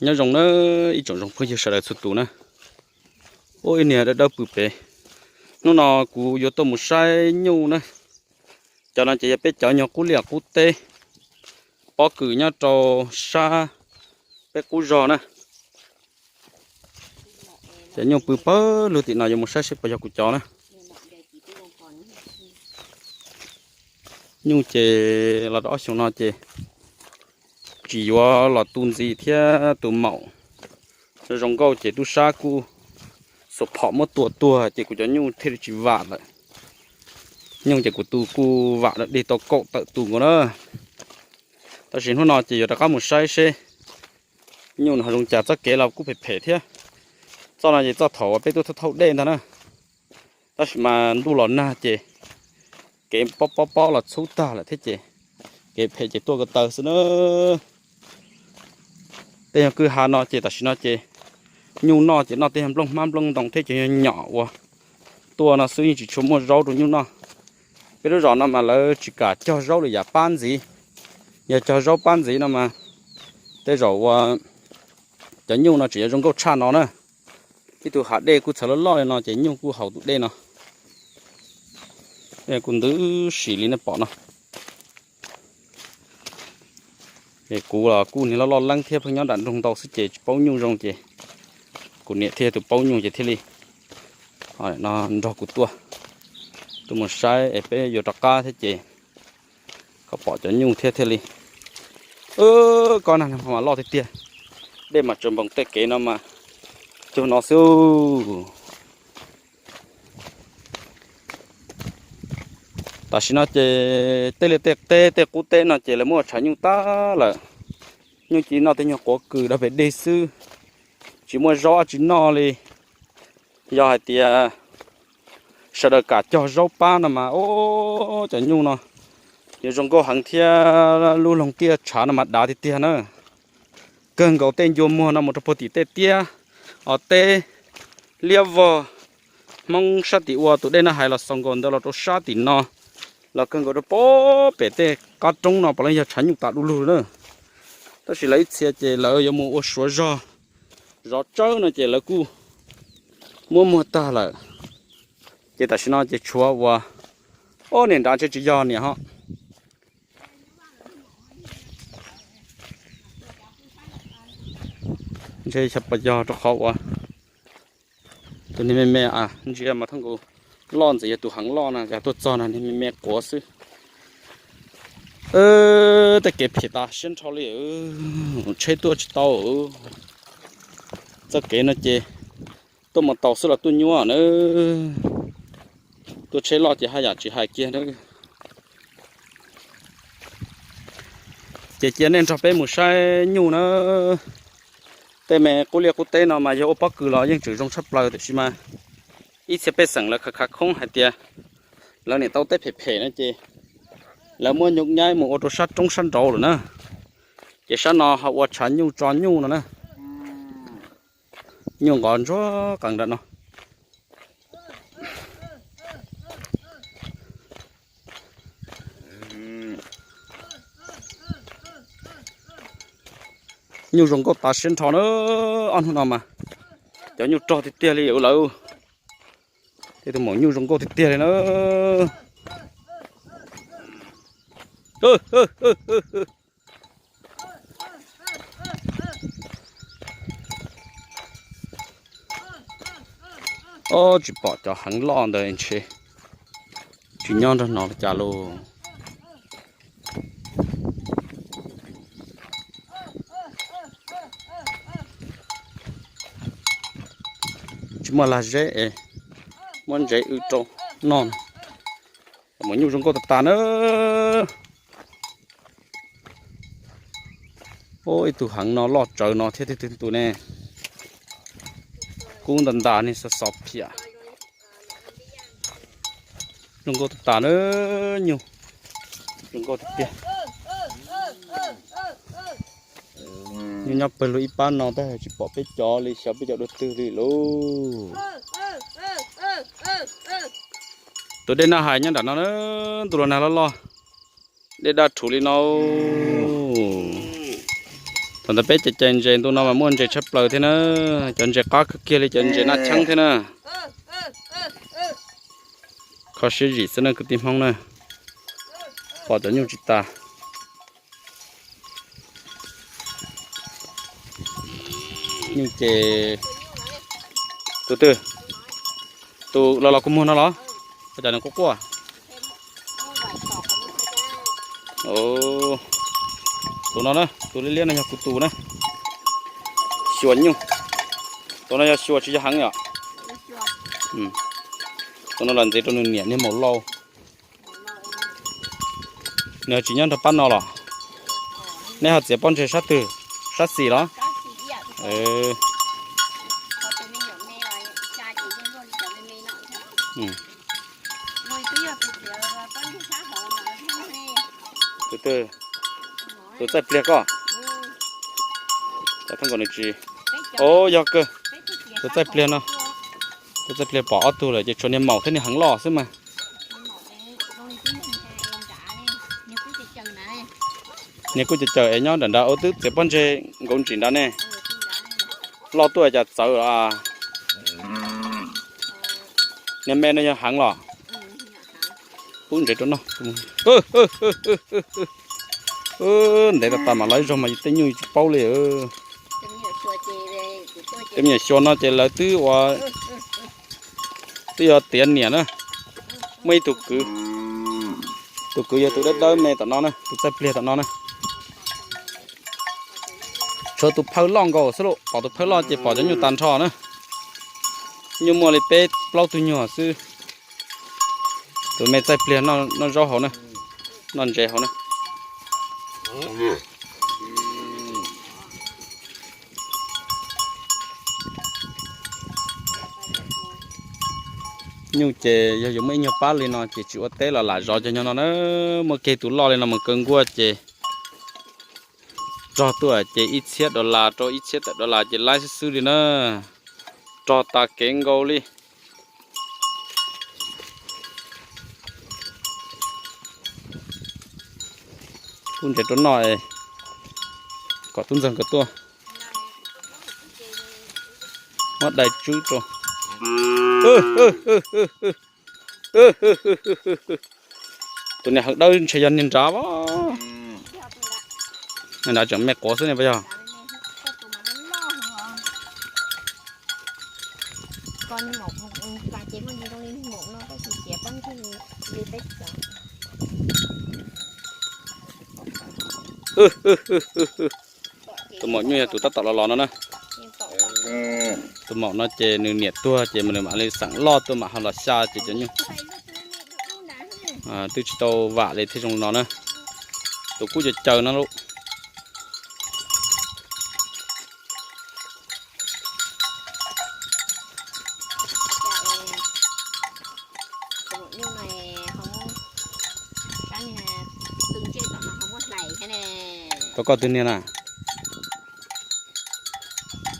Nyob zoo na ib tsoom zoo phooj ywg sawv daws txhua tus na. Ua ib niag dawb dawb pw pem. Hnub no kuv yuav tuaj mus saib nyuj na. Cov no ces yog peb cov nyuag qub liaj qub teb, pob kws nyob rau sab peb qub zog na. Cov nyuj pw pawg lug tim no, yuav mus saib seb puas yog kuv cov na. Nyuj ces los rau ob xyoos no ces tsis yuav los tu ntxiv thiab tu maum. Zoo nkauj ces tub sab kuj xuas phom muab tua tuag ces kuv cov nyuj thiaj li tsis vam lawm. Nyuj ces kuv tus kuj vam dej tau kaum tawm tus nkaus na. Tab sis hnub no ces yuav rov qab mus saib seb nyuj no zoo cas, txoj kev los kuj phem phem thiab. Txoj no ces txoj thaum uas peb tuaj thauj thauj dej ntag na. Tab sis mas ntuj los nag ces kev pob pob pob los txhub tag lawm thiab ces kev phem ces tuaj ko taw xwb na. Tej nyuag kwj ha no ces tam sim no ces nyuj noj ces noj tej nyuag nplooj hmab nplooj ntoo thiab cov nyuag nyom uas tuaj no xwb, yeej tsis tshua muaj zaub rau nyuj noj. Peb lub zos no mas lawv tsis kam cog zaub li yam pab ntxiv. Yog cog zaub pab ntxiv no mas tej zaum uas cov nyuj no tseem yuav zoo nkauj tshaj no na. Ib tug hav dej kuj txhawv loj loj li no ces nyuj kuj haus tus dej no. Kuj ntws si li nej pom no. Es kuv los kuj niag loj loj leeb thiab, pheej nyob nram nroog ntau xwb ces tsis paub nyuj zoo ces kuv niam thiab tus paub nyuj ces thiaj li no nrog kuv tuaj, tuaj mus saib es peb yuav rov qab thiab ces kom pom cov nyuj thiab thiaj li. Koj nag mas loj tiag tiag, dej mas tsaws npoos tej kev no mas cug no xwb. Tam sim no ces tej liaj tej teb tej qub teb no ces lawv muab ua tshav nyuj tag lawm. Nyuj cia li noj tej nyuag quav kws dog pem dej xwb, tsis muaj zaub dab tsi noj li. Yog hais tias sawv daws kam cog zaub pab no mas, o, cov nyuj no yuav zoo nkauj heev thiab. Lub loog tiaj tshav no mas dav tiag tiag na. Kawg nkaus tej ncua muag no mus rau puag tim tej tiab, o, teb liab vog Hmoob sab tim ua tus dej Naj Hais los xaus nkaus ntawd los rau sab tim no, los kawg nkaus rau puag pem tej qab roob no puav leej yog tshav nyuj tas du lug na. Tab sis lawv ib txhia ces lawv yuav mus ua suav zog, zov tsawb no ces lawv kuj muab muag tag lawm. Ces tam sim no ces tshuav uas, o, niag nrad ntshe tsis yog niam ho. Ntshe xyov puas yog rau qhov uas tus niag me me, ntsia mas thooj nkaus loj ntxim yog tus heev loj na, yog tuaj txog no niag me me quav xwb. Tej kev phem tas siab nrho li, tsheb tuaj tsis tau. Txoj kev no ces tuaj mus taus xwb los tuaj nyuaj na. Tuaj tsheb loj ces haj yam tsis hais kiag na. Ces cia nej nrog peb mus saib nyuj na. Tej me qub liaj qub teb no mas yog ua pob kws los yeej tseem zoo tshaj plaws, tiam sis mas ib txhia pej xeem lawv khav khav khoob hais tias lawv niam tau tej phem phem no ces lawv muab nyuj nyaib mus ua rau sab roob sab nraud lawm na. Ces sab no ho ua tshav nyuj tso nyuj no na. Nyuj nqos ntsuag qees nram no. Nyuj zoo nkauj tas siab nrho na. Ob hnub no mas cov nyuj rog tiag tiag li lawm. Tej tus maum nyuj zoo nkauj tiag tiag li na. Ob, tsis pom cov heev loj ntawd ntshe tsis nyob nrog no li cas lauj. Tsis muaj lag zeb es muab ntsev wb rau noj. Maum nyuj zoo nkauj tas tas na. Ib tug heev no loj tsawv no thiab, tus tus ne, kub ntas ntas ne, xov xov phiam. Zoo nkauj tas tas na, nyuj zoo nkauj tiag tiag. Nyuj nyob pawg lug ib pab no tab tsis pom peb cov li, xyov peb cov dua twg li lauj. Tus dej Naj Hais nyob nram no na, ntu los nag loj loj, dej daj rhuv li no. Thaum ntawd peb cais cais ntses ntu no mas muaj ntses tshaj plaws thiab na, cov ntses qab kawg kiag li cov ntses naj cheeb thiab na. Kho siab zim xwb na kwv tij Hmoob na, pom cov nyuj tsis tas. Nyuj ces tus twg, tus los los kuv muag no los, ua cas nws quaj quaj. Tus no na, tus liab liab no yog kuv tus na. Xyuas nyuj. Tus no yog xyuas tsis yog heev yom. Tus no los ntxiv rau nws niam niag maum lauj. Nws ho tsis nyob nrog pab no los? Nej ho txiav pob ntseg sab twg? Sab xis los? Tus twg? Tus txaij pliag koj? Thaum nkaus nws tsis, o, yog kawg. Tus txaij pliag no, tus txaij pliag pom ob tug lawm ces tshuav niag maum thiab niag heev loj xwb mas. Niag kuj caws caws es nyob nram nrad, ua twb txiav pob ntseg nkaus ntsis nrad ne. Loj tuaj cas txawv los. Niag me no yog heev los? Pub ntsev rau noj. Ntev tas tas mam los ib zaug mas tej nyuj tsis paub li. Tej me nyuam xyuas no ces lawv twb ua, twb yog tiav niam na. Muaj ib tug kwv, tus kwv yog tus dawb dawb me tom no na, tus txaij pliag tom no na. Tshuav tus phawj loj nkaus xwb lauj, pom tus phawj loj ces pom cov nyuj tag nrho na. Nyuj muaj li peb plaub tug nyuag xwb. Tus me txaij pliag noj zaub hauv na, noj ntses hauv na. Nyuj ces yog yuav muaj ib nyuag pab li no ces tsis ua teb los lam zov cov nyuag no na. Muaj kiag tus loj li no mus kaw nkuaj ces rog tuaj ces ib txhiab dollar rau ib txhiab tawm dollar ces laib xwb xwb li na. Rog tas kev nkaus li. Pub ntsev rau noj, kom tub ntxawg nkawd tuaj. Muab dai tswb rau. Tus niag hawv dawb ntshe yog niag nrad as. Niag nrad tseem me quav xwb ne puas yog? Tus maum nyuj yog tus tab tom los los no na. Tus maum no ces nws niam tuag ces nws mam li xeem loj tuaj mam ho los xya ces cov nyuj twb tsis tau vam li thiaj zoo no na. Tus kuj caws caws no lauj. Rau koj twg niag na?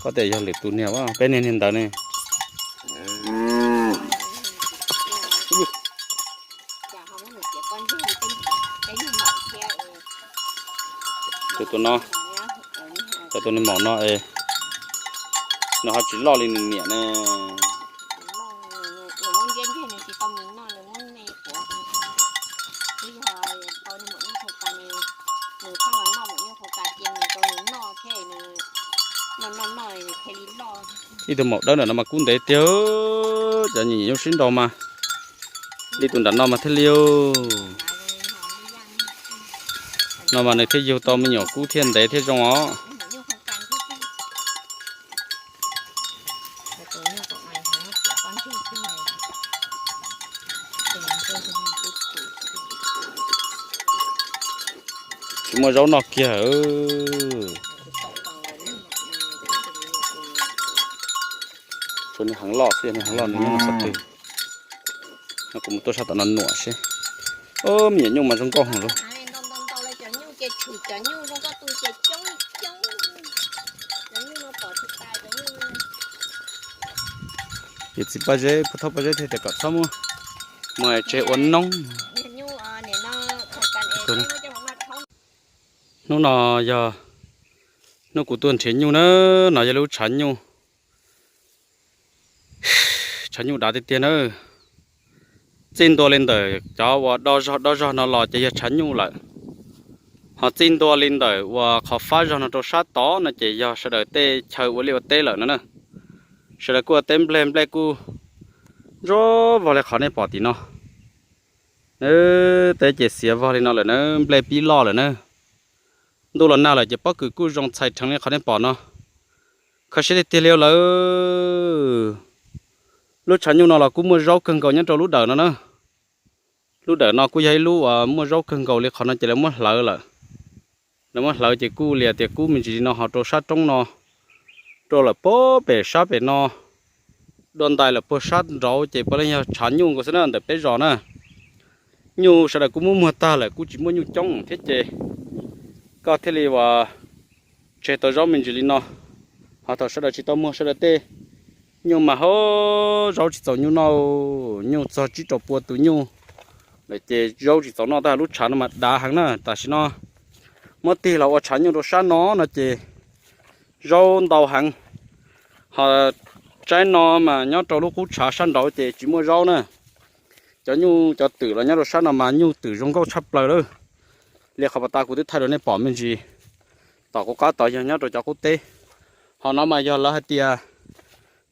Koj tias yog lwm tus niag, peb niag niag ntawd ne. Tus tus no, cov tus niag maum no es nws ho tsis loj li nws niam ne. Ib tug maum dawb ntawm no mas kub ntev tiag, cov nyiam nyuj sib nraus mas li tus nram no mas thiaj li. No mas nws thiaj yug tau me nyuam kub thiaj ntev thiaj zoo os. Tsis muaj zaub noj kiag. Tshuav niag heev loj xwb, niag heev loj nws nyob qhov twg. No kuv mus tuaj sab tom no nuam seb. Me nyuam nyuj mas zoo nkauj heev lauj. Yus txiv Paj Zeb, Paj Thauj Paj Zeb thiaj tias kom txhob muab mus tseg ua noob. Hnub no yog Hnub kuv tuaj nrhiav nyuj na, no yog lub tshav nyuj, tshav nyuj dav tiag tiag na. Txij ntua li ntawm cov uas do zog do zog no los ces yog tshav nyuj lawm. Ho txij ntua li ntawm uas qhov fab zog no rau sab tod no ces yog sawv daws tej chaw ua liaj ua teb lawm no na. Sawv daws kuj ua teb nplej, nplej kuj ntsuab vog li qhov nej pom tim no. Teb ces xiav vog li no lawm na, nplej pib loj lawm na. Ntuj los nag lawm ces pob kws kuj zoo txhais rheev li qhov nej pom no. Kho siab tiag tiag li lawm. Lub tshav nyuj no los kuj muaj zaub kawg nkaus nyob rau lub dawm no na. Lub dawm no kuj yog ib lub uas muaj zaub kawg nkaus li, qhov no ces lawv muab hlawv lawm. Lawv muab hlawv ces kuj liam tias kub me ntsis li no ho rau sab roob no, rau lawm puag pem sab pem no, dua ntais lawm puag sab nraud ces puav leej yog tshav nyuj nkaus xwb na ntawm peb zos na. Nyuj sawv daws kuj muab muag tag lawm, kuj tsis muaj nyuj coob thiab ces koj thiaj li uas tseg tau zaub me ntsis li no. Ho thaum sawv daws tsis tau muag sawv daws tej nyuj mas hov zaub tsis txaus nyuj noj, nyuj txog tsib rau pua tus nyuj lawm ces zaub tsis txaus noj. Tab lub tshav no mas dav heev na, tam sim no muab tig los ua tshav nyuj rau sab no no ces zaub ntau heev. Ho tsaib no mas nyob rau lub qub tshav sab nraud ces tsis muaj zaub na. Cov nyuj cov twm los nyob rau sab no mas nyuj twm zoo nkauj tshaj plaws lawm. Li qhov pas tas kuv twb thaij rau nej pom me ntsis, tom kuv qab tod yog nyob rau cov qub teb. Ho no mas yog lawv hais tias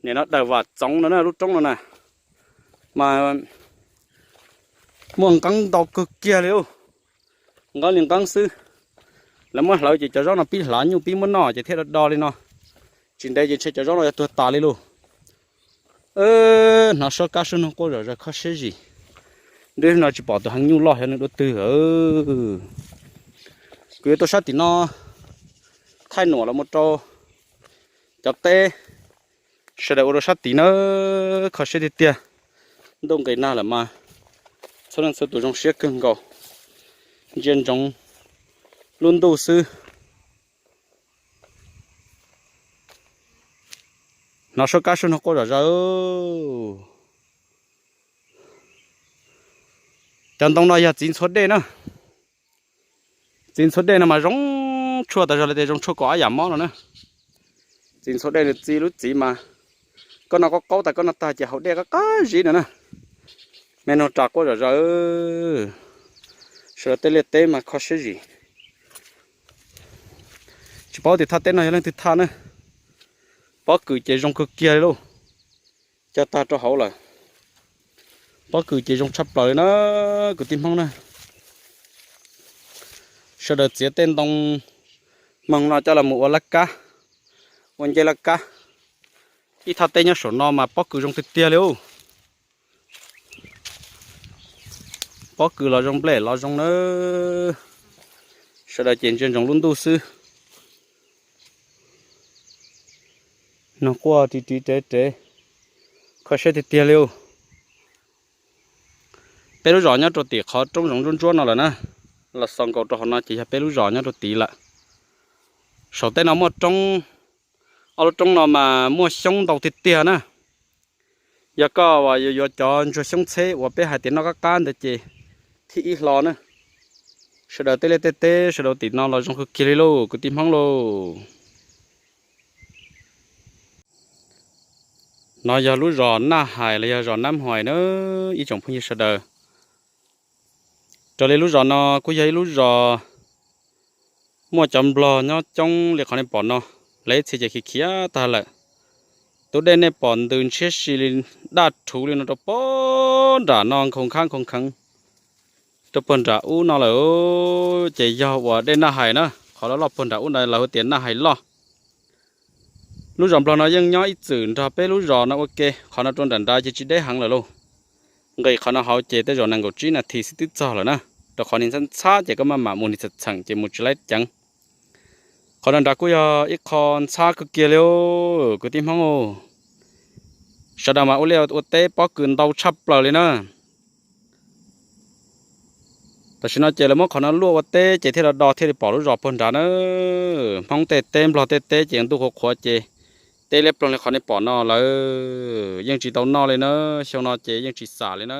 nim no daws vam txoov no na, lub roob no na mas muaj nqeeb ntau kawg kiag li lauj. Nqeeb li nqeeb xwb. Lawv muab hlawv ces cov zaub no pib hlav nyuj pib muab noj ces thiaj do do li no. Tsis ntev ces ntshe cov zaub no yuav tuag tas li lauj. Hnov suab kab suab noog quaj zom zaws kho siab zim. Dub no tsis pom tus heev nyuj loj xyov nws dua twg. Kuv yuav tuaj sab tim no thaij nuam los mus rau cov teb sawv daws ua rau sab tid na. Kho siab tiag tiag. Ntuj nqis nag lawm mas txhua leej txhua tus zoo siab kawg nkaus, ntsia ntsoov lub ntuj xwb. Hnov suab kab suab noog quaj zom zaws. Cov ntoo no yog txiv ntxhua dej na. Txiv ntxhua dej no mas zoo tshuaj tas zog li tias zoo tshuaj kaus ab yam mob no na. Txiv ntxhua dej nws txi lub txiv mas koj noj qaub qaub tas koj noj tag ces haus dej qab qab zib no na. Me noog ras quaj zom zaws. Sawv daws tej liaj teb mas kho siab zim. Tsis paub tias thaj teb no yog leej twg thaj na. Pob kws ces zoo kawg kiag li lauj. Cog tag rau hauv lawm. Pob kws ces zoo tshaj plaws li na, kwv tij Hmoob na. Sawv daws txiav tej ntoo moog no coj los mus ua laj kab, ua ncej laj kab. Ib thaj teb nyob saum no mas pob kws zoo tiag tiag li ub. Pob kws los zoo, nplej los zoo na. Sawv daws ces ntsia ntsoov lub ntuj xwb. Noog quaj ri ri rev rev, kho siab tiag tiag li. Peb lub zos nyob rau tim qhov roob zoov ntsuab ntsuab no lawm na, los xaus nkaus rau hauv no ces yog peb lub zos nyob rau tid lawm. Saum tej no muaj roob, ob lub roob no mas muaj xyoob ntau tiag tiag na. Yog koj uas yuav yuav cov ntsuag xyoob txheb uas peb hais tias noj qab qab ntawd ces thib ib hlo na. Sawv daws tej liaj tej teb sawv daws tim no los zoo kawg kiag li lauj kwv tij Hmoob lauj. No yog lub zos Naj Hais los yog zos Nab Huais na, ib tsoom phooj ywg sawv daws. Raws li lub zos no kuj yog ib lub zos muaj cov nplog nyob coob li qhov nej pom no, lawv ib txhia ces khiav khiav tag lawm. Tus dej nej pom ntws ntshiab si li daj rhuv li no rau puag nram no nkhaus nkhab nkhaus kheev rau puag nram ub no lawm, ces yog uas dej Naj Hais na, qhov loj loj puag nram ub ntawd lawv hu tias Naj Hais Loj. Lub zos nplog no yeej nyob ib txwm nrog peb lub zos no ua ke, qhov no rau nram nrad ces tsis deb heev lawm lauj. Nqis qhov no hauv ces tej zaum nees nkaum tsib nas this xwb twb txog lawm na, rau qhov nws ntxhab ntxhab ces koj maj mam mus nws txheem txheem ces mus tsis laib ceev. Qhov no nrad kuj yog ib qho ntxhab kawg kiag li kwv tij Hmoob. Sawv daws mas ua liaj ua teb pob kws ntau tshaj plaws li na. Tam sim no ces lawv muab qhov no luaj ua teb ces thiaj do do thiaj li pom lub zos puag nrad na. Hmoob tej teb nplog tej teb ces ntuj qhuav qhuav ces tej liab ploog li qhov nej pom no lawv yeej tsis tau noj li na, xyoo no ces yeej tsis xam li na.